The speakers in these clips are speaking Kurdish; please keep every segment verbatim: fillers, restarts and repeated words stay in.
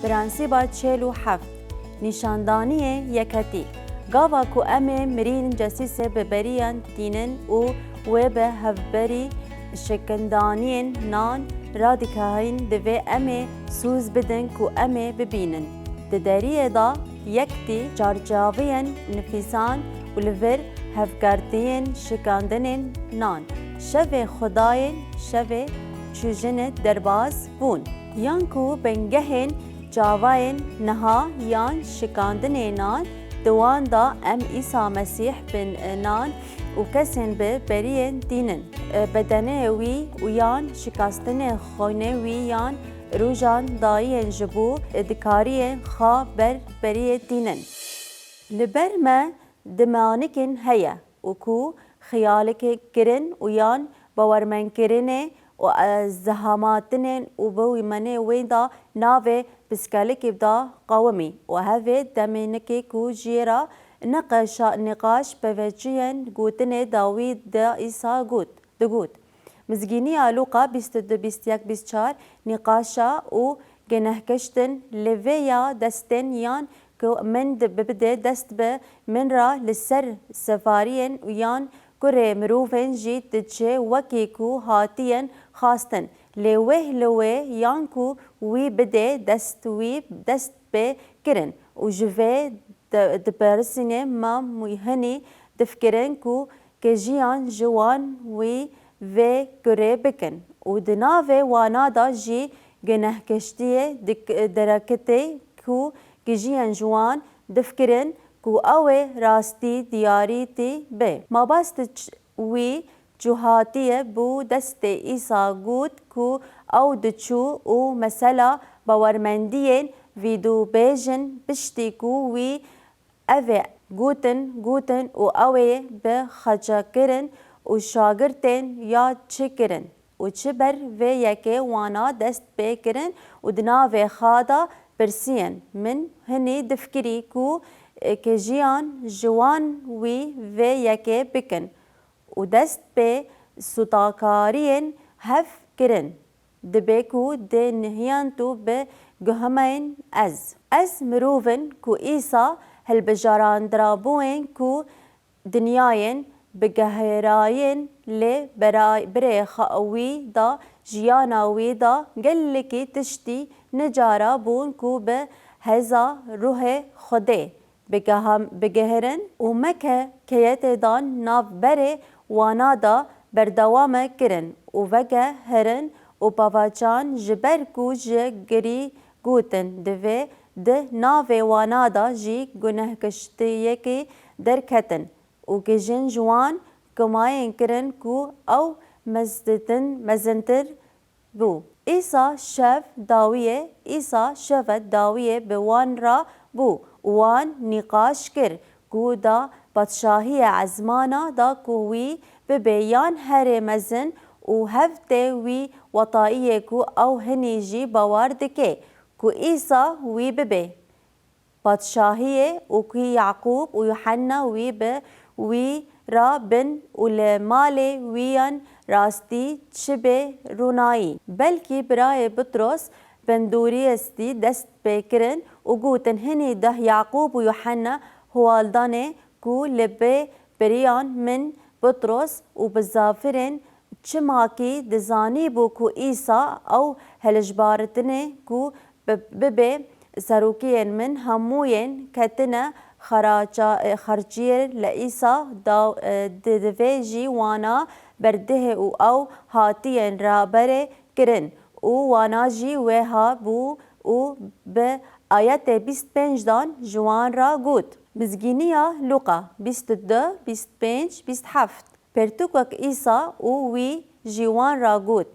Prensîba çil û heft, nîşandaniyê yeketî. Gava ku em ê mirîn cesîsê bi beriyan tînin û wê bi hevberî şikindaniyên nan radikahîn, divê em ê sûz bidin ku em ê bibînin. Di deriyê de yektî çarçaviyên nifîsan û li vir hevkartiyên şikandinên nan, şevê xwedayên şevê çûjinê derbas bûn. Yan ku bingehên çavayên niha yan şikandinê nan, di wan de em Îsa Mesîh bin nan û kesên bi beriyên tînin. Bedenê wî û yan şikastinê xwînê wî yan rojan dayiyên ji bo dikariyên xwe ber beriyê tînin. Li ber me dimanikên heye û ku xiyalekê kirin û yan bawermendkirinê û, e, zehamatinên û bi wî menê wê de navê piskelekê de qewimî û hevê demênikê ku jê re niqeşa-, nîqaş peveçiyên gotinê dawî de Îsa got, digot. Mizgîniya Lûqa bîst û du, bîst û yek, bîst û çar, nîqaşa û gunehkiştin li vê ya destên yan ku min di bibide dest bi min re li ser sefariyên yan kurê mirovên jî diçe wekî ku hatiyên xwestin. Lê wêh li wê yan ku wî bide dest wî dest pê kirin û ji vê di-, dipirsîne ma mû-, hinî difikirin ku kijiyan ji wan wî vê kurê bikin û di navê wana de jî gunehkiştiyê dik-, derekitê ku kijiyên ji wan difikirin ku ew ê rastî diyarîtî be. Mabast ç-, wî çû hatiye bû destê Îsa got ku ew diçû û mesela bawermendiyên vîdûbêjin piştî ku wî evê gotin, gotin û ew ê bi xeçekirin û şagirtên ya çi kirin û çi ber vê yekê wana dest pê kirin û di navê xwe de pirsiyên, min hinî difikirî ku, e, kijiyan ji wan wî vê yekê bikin û dest pê sûtakariyên hev kirin. Dibe ku dê nihiyan tu bi guhemeyên ez. Ez mirovin ku Îsa hilbijarandirabûyên ku dinyayên bigehirayên lê bera-, birê xa-, wî da jiyana wî da gelekî tiştî nicara bûn ku bi heza ruhê Xwedê bigeham-, bigihirin û meke keyetê dan nav berê wana da berdewame kirin û vegehirin û pavaçan ji ber ku ji girî gotin divê di navê wana da jî gunehkiştiyekî derketin û gijin ji wan kimayên kirin ku ew mezditin, mezintir bû. Îsa şev dawiyê, Îsa şeve dawiyê bi wan re bû û wan nîqaş kir ku da padşahiyê ezmana da ku wî bibe yan herê mezin û hevtê wî wetayiyê ku ew hinî jî bawer dike ku Îsa wî bibe padşahiyê û ku Yaqûb û Yuhenna wî bi wî re bin û li malê wî yan rastî çi bê rûnayî. Belkî birayê Pitros bindûriyê stî dest pê kirin û gotin, hinî deh Yaqûb û Yuhenna huwaldanê ku li bê beriyan min Pitros û bi zafirên çimakî dizanîbû ku Îsa ew hilişbaritinê ku bi-, bibe serokiyên min hemûyên ketine xeraça-, xerçiyê li Îsa da, e, di-, divê jî wana berdihê û ew hatiyên raberê kirin û wana jî wêha bû û bi ayetê bîst pênc dan ji wan re got. Mizgîniya Lûqa bîst û du, bîst pênc, bîst heft. Pirtûkek Îsa û wî ji wan re got,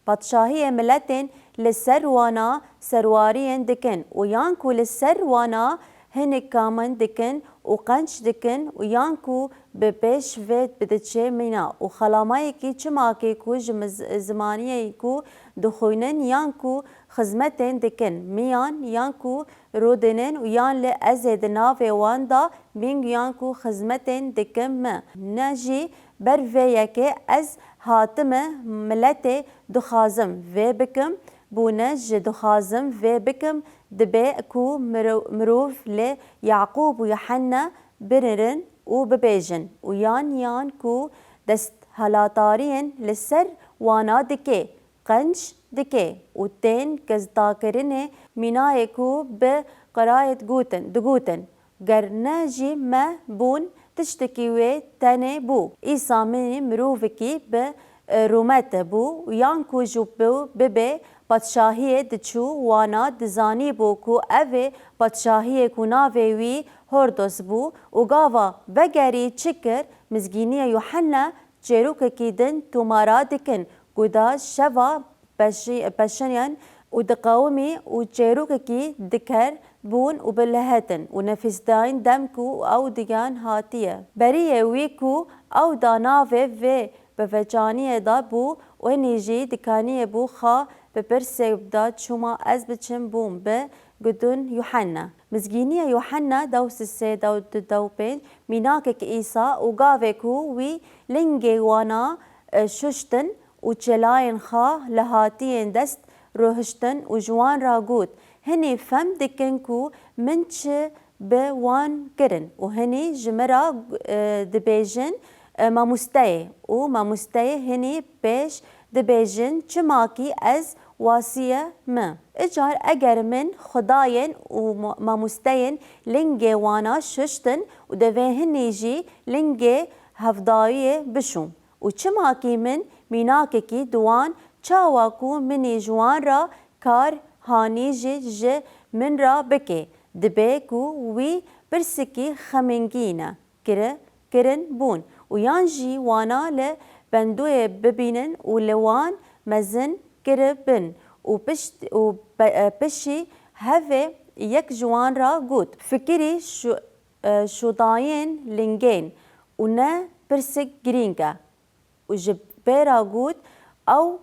Padşahiyê miletên li ser wana serwariyên dikin û yan ku li ser wana hinek kamin dikin û qenc dikin û yan ku bi pêş vê bidiçe mîna û xelamayekî çimakê ku ji miz-, zimaniyê ku dixwînin yan ku xizmetên dikin miyan yan ku rûdinin û yan li ez ê di navê wan de bîng yan ku xizmetên dikim me. Ne jî ber vê yekê ez hatime miletê dixwazim vê bikim, bûne, ji dixwazim vê bikim, dibe ku miro-, mirov li Yaqûb û Yuhenna binirin û bibêjin, û yan yan ku desthilatariyên li ser wana dike, qenc dike û tên qezetakirinê mînayê ku bi qirayet gotin, digotin, ger ne jî me bûn, tiştekî wê tenê bû. Îsa minî mirovekî bi, e, rûmete bû, yan ku jî bû bibe padşahiyê diçû wana, dizanîbû ku ev ê padşahiyê ku navê wî Hordos bû û gava vegerî çi kir, Mizgîniya Yuhenna çêrokekî din tomara dikin, ku da şeva peşi-, peşiyan û diqewimî û çêrokekî diker bûn û bilihetin û nefîsdayîn dem ku ew diyan hatiye. Beriyê wî ku ew da navê vê biveçaniyê de bû û hinî jî dikaniyê bû xwe bipirsê da çima ez biçim bûm bi gudin Yuhenna. Mizgîniya Yuhenna dew sisê dew du dew pênc, mînakek Îsa û gavê ku wî lingê wana, e, şuştin û çelayên xwe li hatiyên dest rohiştin û ji wan re got, hinî fem dikin ku min çi bi wan kirin û hinî ji min re, e, dibêjin, e, mamosteyê û mamosteyê hinî pêş dibêjin, çima kî ez wasiye me. Icar eger min xwedayên û mo-, mamosteyên lingê wana şuştin û divê hinî jî lingê hevdayiyê bişûm. Û çima kî min mînakekî diwan çawa ku minî ji wan re kar hanî jî ji min re bike, dibe ku wî pirsikî xemingîn e kiri-, kirin bûn û yan jî wana li bendûyê bibînin û li wan mezin kiribin û pişt-, û pe-, e, pişî hevê yek ji wan re got, fikirî şu-, e, şûdayên lingên û ne pirsik girîng e. Û ji bê re got, ew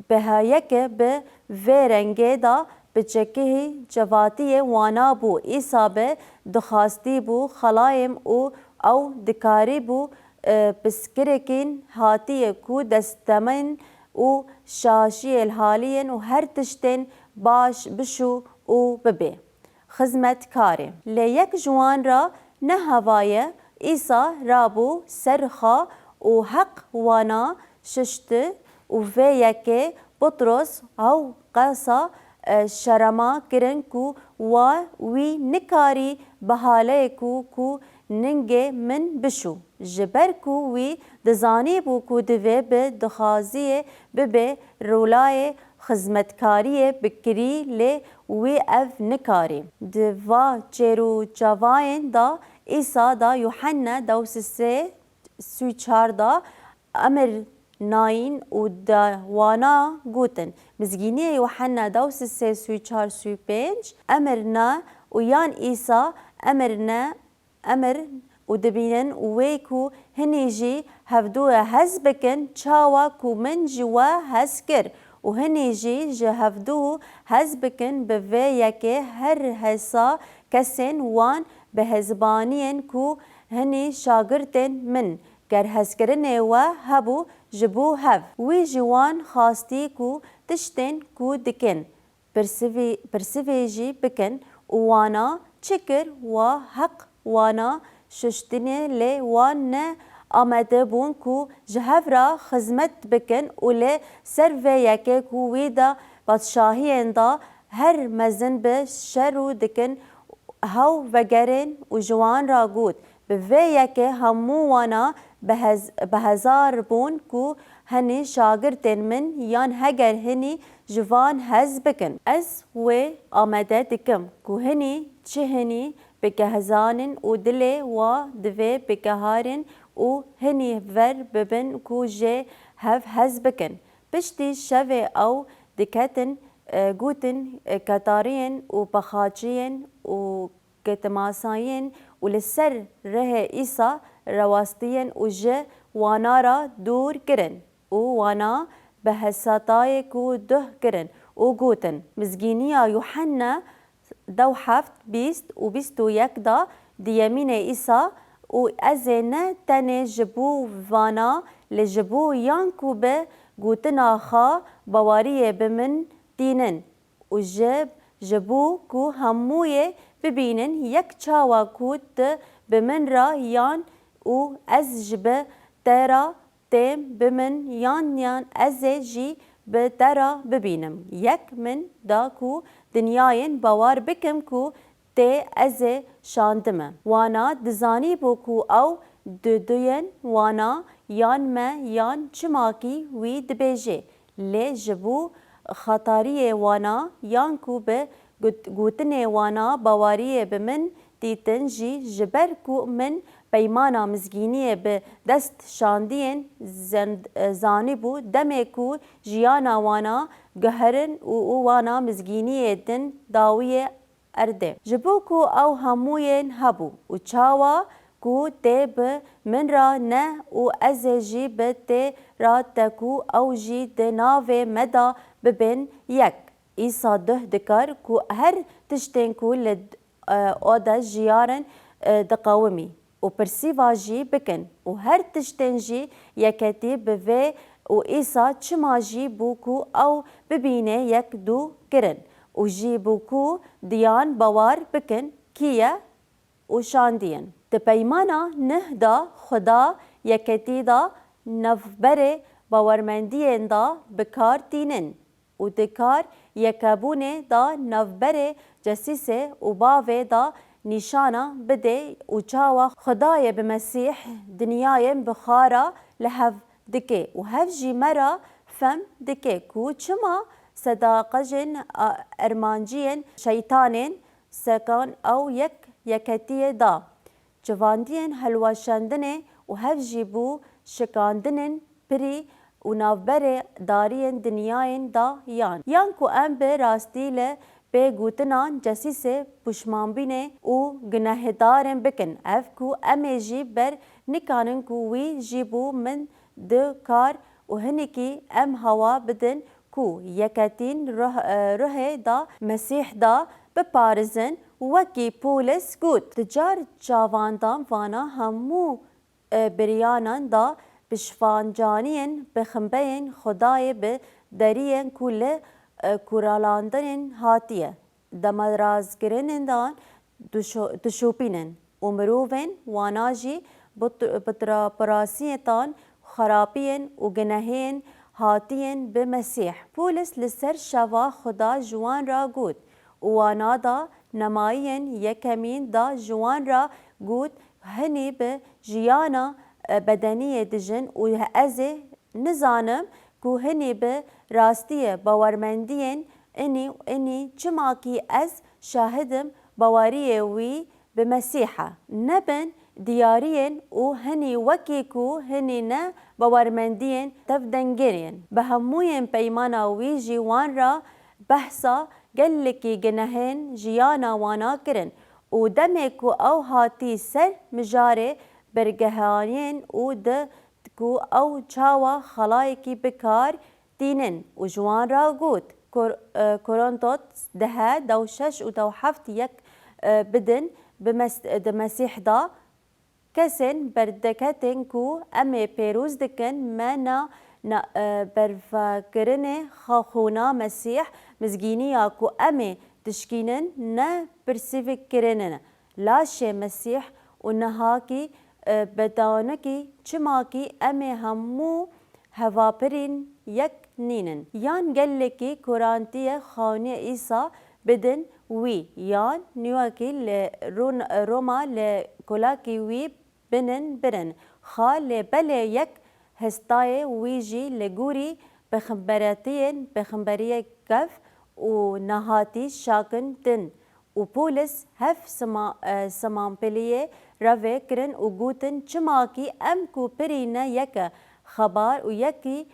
bi heyeke bi vê rengê de bi çekihî cevatiyê wana bû. Îsa bi dixwastî bû xelayêm û ew dikarîbû, e, piskirekîn hatiyê ku destemên û şaşiyê haliyên û her tiştên baş bişû û bibê xizmetkarê. Lê yek ji wan re nehevaye, Îsa rabû ser xwe û heq wana şişti û vê yekê Petros ew qesa, e, şerema kirin ku wa wî nikarî bi haleyê ku, ku ningê min bişû. Ji ber ku wî dizanîbû ku divê bi dixwaziyê bibe rolayê xizmetkariyê bikirî, lê wî ev nikarî. Di va çêrûçavayên de Îsa da Yuhenna dew sisê sî û çar da emir nayîn û da wana gotin. Mizgîniyê Yuhenna dew sisê sî û çar sî û pênc emir na û yan Îsa emir ne emir û dibînin û wê ku hinî jî hevdû hez bikin, çawa ku min ji we hez kir û hinî jî ji hevdû hez bikin, bi vê yekê her hesa kesên wan bi hezbaniyên ku hinî şagirtên min, ger hezkirinê we hebû, ji bo hev. Wî ji wan xwastî ku tiştên ku dikin, pirsivî-, pirsivê jî bikin û wana çi kir, wa heq wana şuştinê, lê wan ne amade bûn ku ji hev re xizmet bikin û li ser vê yekê ku wî de padşahiyên de her mezin bi şer û dikin hew vegerin û ji wan re got, bi vê yekê hemû wana bi hez-, bi hezar bûn ku hinî şagirtên min yan heger hinî ji van hez bikin. Ez wê amade dikim ku hinî çi hinî bikehezanin û dilê wa divê bikeharin û hinî ver bibin ku jê hev hez bikin. Piştî şevê ew diketin, e, gotin, e, ketariyên û pexaçiyên û ketimasayên û li ser rihê Îsa rewastiyên û ji wana re dûr kirin û wana bi hesatayê ku duh kirin û gotin, Mizgîniya Yuhenna dew heft, bîst û bîst û yek da diyemînê Îsa û ez ê ne tenê ji bo vana, lê ji bo yan ku bi gotina xwe baweriyê bi min tînin û ji, ji bo ku hemûyê bibînin yek çawa ku tu bi min re yan û ez ji bi te re têm bi min yan yan ez ê jî bi te re bibînim. Yek min da ku dinyayên bawer bikim ku tê ez ê şandime. Wana dizanîbû ku ew diduyên wana yan me yan çimakî wî dibêje, lê ji bo xetariyê wana yan ku bi got-, gotinê wana baweriyê bi min dîtin jî, ji ber ku min peymana mizgîniyê bi dest şandiyên zend-, zanîbû, demê ku jiyana wana guherin û, û wana mizgîniyê din dawiyê erdê. Ji bo ku ew hemûyên hebû û çawa ku tê bi min re ne û ez ê jî bi tê re te ku ew jî di navê me de bibin yek. Îsa duh dikar ku her tiştên ku li, e, oda jiyarin, e, diqewimî û pirsîva jî bikin û her tiştên jî yeketî bi vê û Îsa çima jî bû ku ew bibîne yek dû kirin û jî bû ku diyan bawer bikin kî ye û şandiyin. Di peymana neh de Xuda yeketî de navberê bawermendiyên de bi kar tînin û di kar yekebûnê de navberê cesîsê û bavê de nîşana bide û çawa Xwedayê bi Mesîh dinyayên bi xwe re li hev dike û hev jî me re fem dike ku çima sedaqejên a-, ermanciyên şeytanên sekan ew yek yeketiyê da. Civandiyên helweşandinê û hev jî bû şikandinên pirî û navberê dariyên dinyayên da yan. Yan ku em bi rastî li pê gotinan cesîsê pişmanbînê û gunehdarên bikin. Ev ku em ê jî ber nikanin ku wî jî bû min di kar û hinekî em hewa bidin ku yeketîn ruh-, e, ruhê da Mesîh da biparizin, wekî Pûlis got, di car çavandan vana hemû, e, biriyanan da pişvancaniyên pêxemberên Xwedayê bi deriyên ku li, e, kuralandinên hatiye, demarazkirinên dan dişo-, dişopînin û mirovên wana jî bi t-, bi tra-, pirasiyêtan xerapiyên û gunehên hatiyên bi Mesîh. Pûlis li ser şeva Xuda ji wan re got û wana da nemayiyên yekemîn da ji wan re got, hinî bi jiyana, e, bedeniyê dijin û ez ê nizanim ku hinî bi rastiyê bawermendiyên inî, inî çimakî ez şahidim baweriyê wî bi Mesîh e. Nebin diyariyên û hinî wekî ku hinî ne bawermendiyên tevdengirên. Bi hemûyên peymana wî jî wan re behsa gelekî gunehên jiyana wana kirin û demê ku ew hatî ser mijarê bergehaniyên û di ku ew çawa xelayekî bi kar tînin û ji wan re got, Kor-, e, Korintot deh, dew şeş û dew heft yek, e, bidin bi Mes-, di Mesîh de kesên berdeketên ku em ê pêroz dikin, me na, na, e, bervekirinê xwe xûna Mesîh, mizgîniya ku em ê dişkînin ne pirsîvik kirinin. Laşê Mesîh û nehakî, e, bedanekî çimakî em ê hemû hevapirîn yek nînin. Yan gelekî Korantiye xaniyê Îsa bidin wî, yan nûwekî li Ron-, Roma li kolakî wî binin birin. Xa lê belê yek hestayê wî jî li gorî pêxemberetiyên pêxemberiyê kef û nehatî şakin din. Û Pûlis hev sima-, e, simampiliyê revê kirin û gotin, çimakî em ku pirî ne yeke xebar û yekî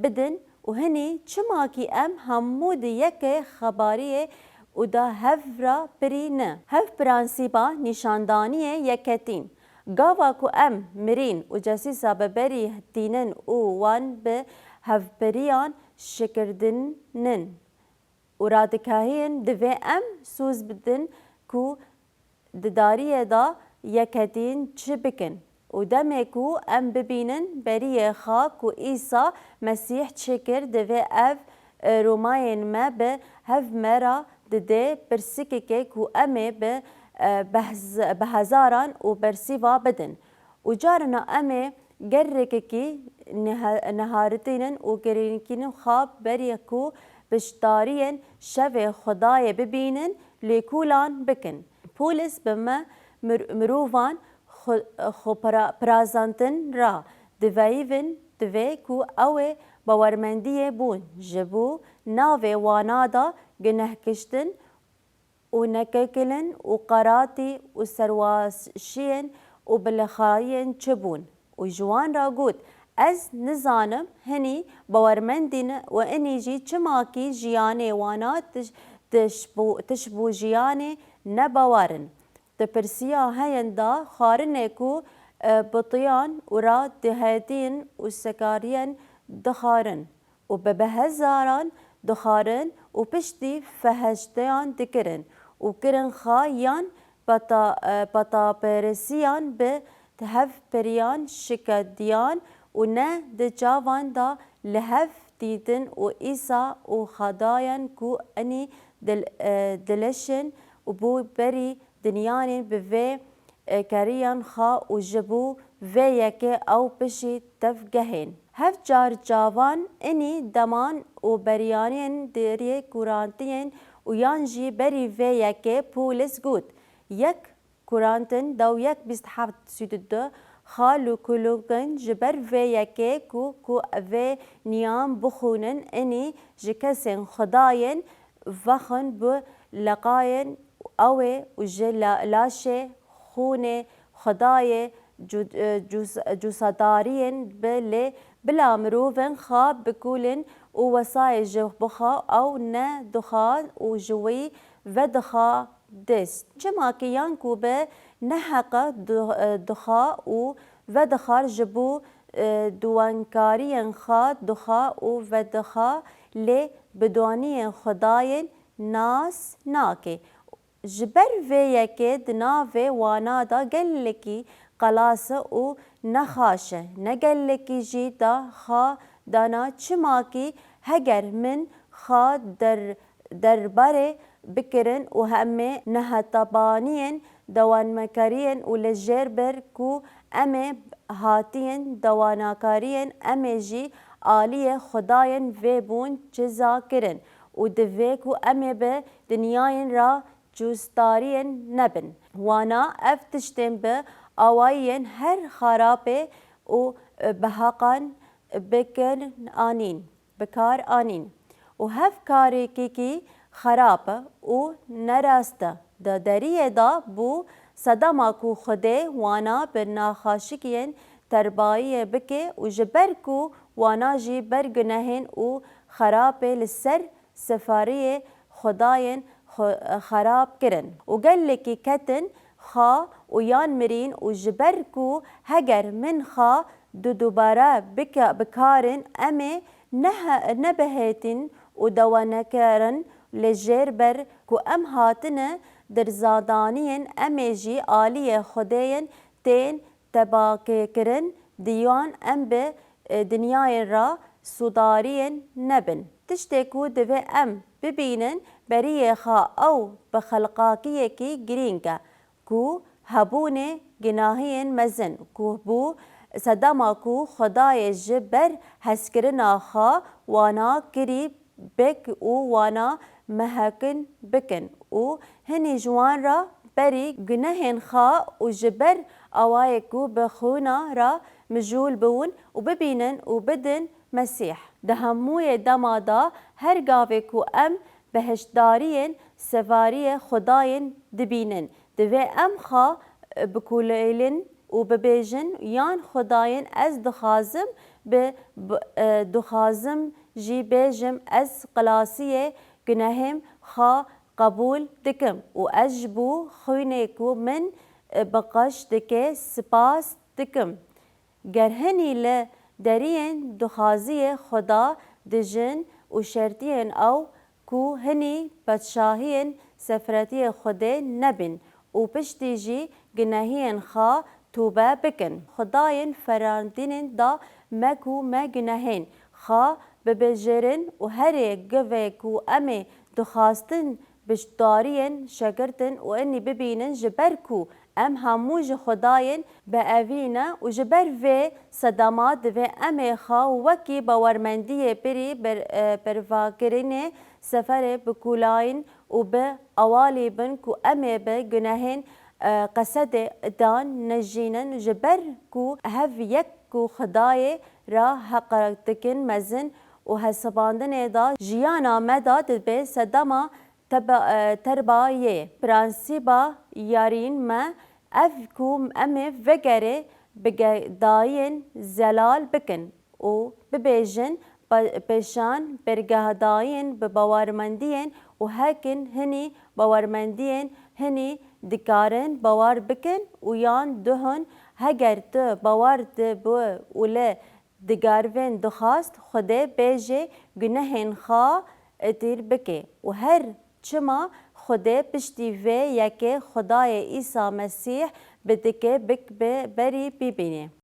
bidin û hinî çimakî em hemû di yeke xebariyê û da hev ra pirî ne. Hev prensîba nîşandaniyê yeketîn. Gava ku em mirîn û cesîsa bi berî tînin û wan bi hevpiriyan şikirdinin û radikahiyên divê em soz bidin ku di dariyê de yeketîn çi bikin û demê ku em bibînin beriyê xwe ku Îsa Mesîh çi kir, divê ev E, Romayên me bi hev me re dide pirsikeke ku em ê bi, e, behz-, bi hezaran û bersîva bidin. Û carina em ê gerekekî niha-, niharitînin û gerînkînin xwe berî ku piştdariyên şevê Xwedayê bibînin, lêkolîn bikin. Pûlis bi me mir-, mirovan xwe, xwe pira-, pirazantin ra diveyivin, divê ku ew ê bawermendiyê bûn ji bo navê wana de gunehkiştin û nekekilin û qeratî û serwaşiyên û bilixayên çi bûn. Û ji wan re got, Ez nizanim hinî bawermendî ne û inî jî çimakî jiyanê wana tiş-, tişbû-, tişbûjiyanê nebawer in. Di pirsiya heyin de xwarinê ku, e, bitiyan û ra dihetîn û sekariyên dixwarin û bi bihezaran dixwarin û piştî feheşteyan dikirin û kirin xwe yan peta-, e, petaperestiyan bi hevpiriyan şikediyan û ne di çavan de li hev dîtin û Îsa û Xwedayên ku enî dil-, e, dileşin û bo berî dinyanê bi vê, e, keriyan xwe û ji bo vê yekê ew pişî tevgehên. Hev çar çavan inî deman û beriyanên deriyê kurantiyên û yan jî berî vê yekê Pûlis got, yek Kurantin dew yek bîst heft sî du du, xal û kulûngin ji ber vê yekê ku, ku vê niyan bixwînin, inî ji kesên Xwedayên vexwin bi leqayên ew ê û ji la-, laşê xûnê Xwedayê cu-, e, cûs-, cûsadariyên bi lê bila mirovên xwe bikulin û wesayê ji bixwe ew ne dixwe û ji wî vedixe dest. Çima ki yan ku bi neheqe du-, e, dixa û vedixar ji bo, e, duwankariyên xwe dixa û vedixa lê bi dwaniyên Xwedayên nas nake. Ji ber vê yekê di navê wana de gelekî qelas e û nexaş e. Ne gelekî jî da xwe dana çima ki heger min xwe der derbarê bikirin û hemê nehetabaniyên dewanmekariyên û li jêr ber ku em ê hatiyên dewanakariyên em ê jî aliyê Xwedayên vê bûn ciza kirin û divê ku em ê bi dinyayên re cûsdariyên nebin. Wana ev tiştên bi awayiyên her xerapê û biheqan bikir anîn. bi kar anîn û hev karekîkî xerab e û nerast e. Di deriyê de bû sedema ku Xwedê wana bi naxaşikiyên terbayiyê bike û ji ber ku wana jî ber gunehên û xerapê li ser sefariyê Xwedayên xwe-, xerab kirin û gelekî ketin xwe û yan mirîn û ji ber ku heger min xwe du dubare bike-, bikarin, em ê nehe-, nebihêtin û dewanekerin li jêr ber ku em hatine dirzadaniyên em ê jî aliyê Xwedêyên tên tebaqêkirin diyan em bi, e, dinyayên re sûdariyên nebin. Tiştê ku divê em bibînin beriyê xwe ew bi xelqakiyekî girîng e. ku hebûnê gunahiyên mezin ku bû sedema ku Xwedayê ji ber hezkirina xwe wana kirî bik û wana mehekin bikin û hinî ji wan re berî gunehên xwe û ji ber awayê ku bi xwîna re mijûl bûn û bibînin û bidin Mesîh. Di hemûyê dema de her gavê ku em behiştdariyên sevariyê Xwedayên dibînin, divê em xwe, e, bikulêlin û bibêjin, yan Xwedayên ez dixwazim bi, bi, e, dixwazim jî bêjim, ez xilasiyê gunehêm xwe qebûl dikim û ez ji bo xwînê ku min, e, bi qeş dike spas dikim. Ger hinî li deriyên dixwaziyê Xweda dijin û şertiyên ew ku hinî padşahiyên sefiretiyê Xwedê nebin û piştî jî gunehiyên xwe tûbe bikin. Xwedayên ferandinên da me ku me gunehên xwe bibijêrin û herê givê ku em ê dixwastin bi dariyên şegirtin û inî bibînin, ji ber ku em hemû ji Xwedayên bi evî ne û ji ber vê sedema divê em ê xwe wekî bawermendiyê pirî ber-, e, bervakirinê seferê bikulayîn û bi awalî bin ku em ê bi gunehên, e, qesedê dan nejînin, ji ber ku hev yek ku Xwedayê re heqrekirin mezin û hesibandinê de jiyana me de dibe sedema teba-, e, terbayê. Prensîba yarîn me ev ku em ê vegerê bigedayên zelal bikin û bibêjin, pa-, pêşan bergehdayên bi bawermendiyên û hekin hinî bawermendiyên hinî dikarin bawer bikin û yan duhun, heger tu bawer dibi û li digarvên dixwast Xwedê bêjê gunehên xwe îtîr bike û her çima Xwedê piştî vê yekê Xwedayê Îsa Mesîh bidike bik bi berî bibîne.